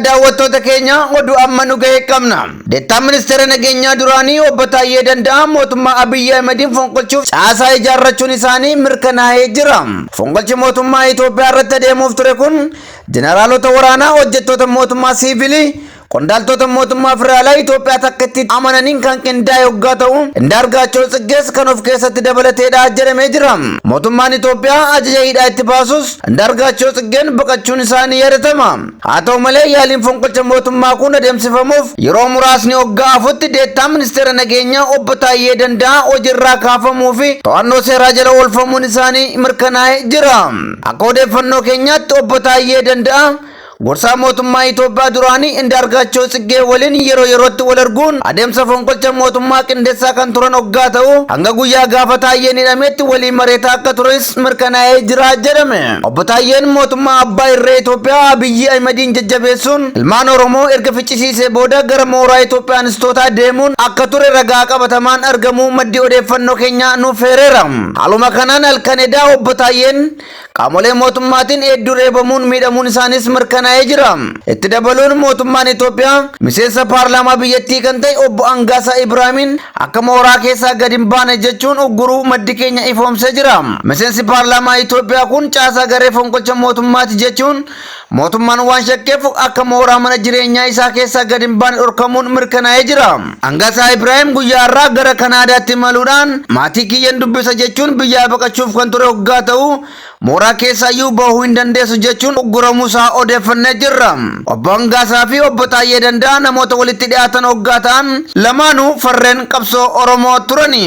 Daawwattoota keenya, oduu amma nu gahe qabna. Deettaan ministeera nageenyaa duraanii obbo Taayyee Danda'aa mootummaa Abiyyi Ahimadiin fonqolchuuf caasaa ijaarrachuun isaanii mirkanaa'ee jira. Fonqolchi mootummaa Itoophiyaa irratti adeemuuf ture kun jeneraalota waraanaa, hojjettoota mootummaa siivilii, qondaaltota mootummaa federaalaa Itoophiyaa takkatti amananiin kan qindaa'e hoggaa ta'u, Indaargaachoo Tsiggees kan of keessatti dabalateedha jedhamee jira. Mootummaan Itoophiyaa ajaja hidhaa itti baasus Indaargaachoo Tsiggeen baqachuun isaa ni yaadatama. Haa ta'u malee, yaaliin fonqolcha mootummaa kun adeemsifamuuf yeroo muraasni hoggaa hafutti deettaan ministeera nageenyaa obbo Taayyee Danda'aa hojiirraa kaafamuu fi to'annoo seeraa jala oolfamuun isaanii mirkanaa'ee jira. Akka odeeffannoo keenyaatti obbo Taayyee Danda'aa gorsaa mootummaa Itoophiyaa duraanii Indaargaachoo Tsiggee waliin yeroo yerootti wal arguun adeemsa fonqolcha mootummaa qindeessaa kan turan hoggaa ta'u, hanga guyyaa gaafa Taayyeen hidhameetti waliin mareetaa akka tures mirkanaa'ee jira jedhame. Obbo Taayyeen mootummaa abbaa irree Itoophiyaa Abiyyi Ahimadiin jajjabeessuun ilmaan Oromoo erga ficcisiisee booda gara mooraa Itoophiyaanistootaa deemuun akka ture ragaa qabatamaan argamuu maddi odeeffannoo keenyaa nuuf eereera. Haaluma kanaan halkan edaa obbo Taayyeen qaamolee mootummaatiin hedduu reebamuun miidhamuun isaanis mirkanaa'ee jira. Itti dabaluun mootummaan Itoophiyaa miseensa paarlaamaa biyyattii kan ta'e obbo Angaasaa Ibraahimiin akka mooraa keessaa gad hin baane jechuun ugguruu maddi keenya ifoomsee jira. Miseensi paarlaamaa Itoophiyaa kun caasaa garee fonqolcha mootummaati jechuun mootummaan waan shakkeef akka mooraa mana jireenyaa isaa keessaa gad hin baane dhorkamuun mirkanaa'ee jira. Angaasaa Ibraahim guyyaa har'aa gara Kanaadaatti imaluudhaan maatii kiyyan dubbisa jechuun biyyaa baqachuuf kan ture hoggaa ta'u, mooraa keessaayyuu bahuu hin dandeessu jechuun ugguramuu isaa odeeffannee jirra. Obbo Angaasaa fi obbo Taayyee Danda'aa namoota walitti dhiyaatan hoggaa ta'an, lamaanuu farreen qabsoo Oromoo turani.